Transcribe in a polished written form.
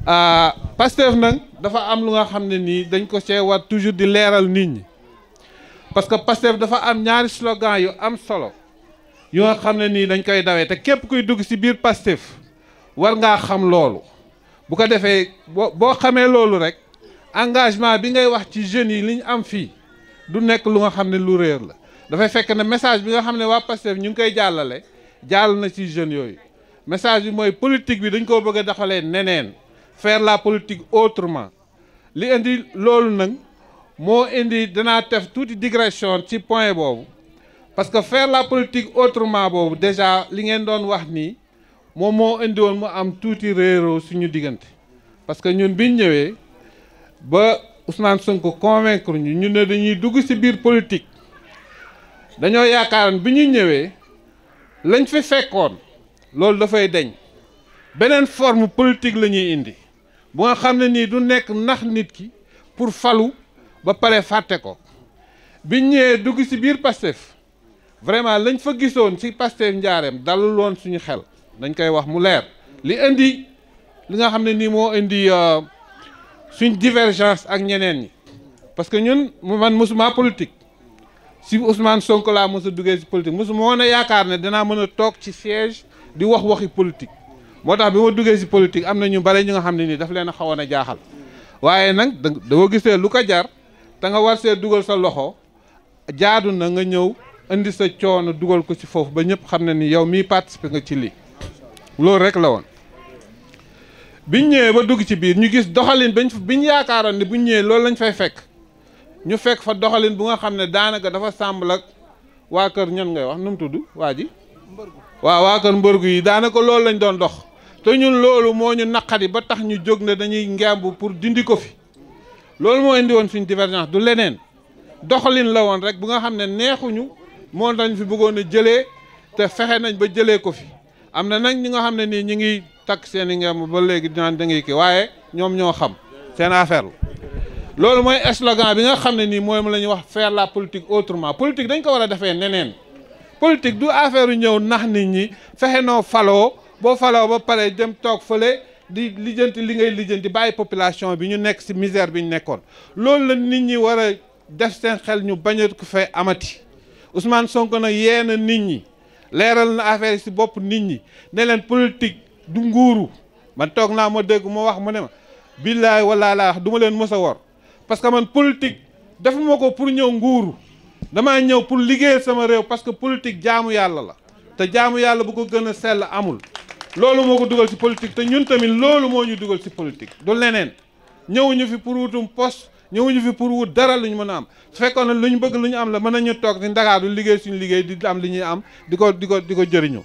Pastef nag dafa am lu nga xam ne nii dañ ko see war toujours di leeral nit ñi parce que Pastef dafa am ñaari slogan yu am solo yu nga xam ne nii dañ koy dawee te képp kuy dugg ci biir Pastef war ngaa xam loolu bu ko defee boo xamee loolu rek engagement bi ngay wax ci jeunes yi li ñu am fii du nekk lu nga xam ne lu réer la dafay fekk ne message bi nga xam ne waa Pastef ñu ngi koy jàllale jàll na ci jeunes yooyu message bi mooy politique bi dañ koo bëgg a doxalee neneen faire la politique autrement li indi loolu nag moo indi danaa def tuuti digression ci point boobu parce que faire la politique autrement boobu déjà li ngeen doon wax nii moom moo indi woon mu am tuuti réeroo suñu diggante parce que ñun biñ ñëwee ba Ousmane Sonko convaincre ñu ne dañuy dugg ci biir politique dañoo yaakaaroon bi ñu ñëwee lañ fi fekkoon loolu dafay deñ beneen forme politique la ñuy indi bu nga xam ne nii du nekk nax nit ki pour falu ba pare fàtte ko biñ ñëwee dugg ci biir Pastef vraiment lañ fa gisoon ci Pastef njaareem dalul woon suñu xel dañ koy wax mu leer li indi li nga xam ne nii moo indi suñ divergence ak ñeneen ñi parce que ñun man mosuma politique si Ousmane Sonko laa mos a duggee ci politique mosuma woon a yaakaar ne danaa mën a toog ci siège di wax waxi politique moo tax bi ma duggee ci politique am na ñu bare ñu nga xam ne nii daf leen a xawoon a jaaxal waaye nag doo gisee lu ko jar te nga war see dugal sa loxo jaadu na nga ñëw indi sa coono dugal ko ci foofu ba ñëpp xam ne ni yow miy participer nga ci lii loolu rek la woon biñ ñëwee ba dugg ci biir ñu gis doxalin biñ yaakaaroon ne buñ ñëwee loolu lañ fay fekk ñu fekk fa doxalin bu nga xam ne daanaka dafa sàmbal ak waa kër ñan ngay wax nu mu tudd waa ji waaw waa kër mbërgu yi daanaka loolu lañ doon dox te ñun loolu moo ñu naqari ba tax ñu jóg ne dañuy ngemb pour dindi ko fi loolu moo indi woon suñ divergence du leneen doxalin la woon rek bu nga xam ne neexuñu moo dañ fi bëggoon a jëlee te fexe nañ ba jëlee ko fi am na nag ñi nga xam ne nii ñi ngi takk seen i ngemb ba léegi dinaan da ngay kii waaye ñoom ñoo xam seen affaire la loolu mooy slogan bi nga xam ne nii mooy la ñuy wax faire la politique autrement politique dañ ko war a defee neneen politique du affaire yu ñëw nax nit ñi fexe noo faloo boo faloo ba pare dem toog fële di lijjanti li ngay lijjanti bàyyi population bi ñu nekk ci misère bi ñu nekkoon loolu la nit ñi war a def seen xel ñu bañ a ko fay amati Ousmane Sonko nag yee na nit ñi leeral na affaire yi ci bopp nit ñi ne leen politique du nguuru man toog naa ma dégg ma wax mu ne ma billaay wallaahi laa wax du ma leen mës a wor parce que man politique defuma ko pour ñëw nguuru damaa ñëw pour liggéeyal sama réew parce que politique jaamu yàlla la te jaamu yàlla bu ko gën a sell amul loolu moo ko dugal ci politique te ñun tamit loolu moo ñu dugal ci politique du leneen ñëwuñu fi pour wutum poste ñëwuñu fi pour wut dara lu ñu mën a am su fekkoon ne lu ñu bëgg lu ñu am la mën nañu toog di Ndakaaru liggéey suñu liggéey di am li ñuy am di ko jëriñoo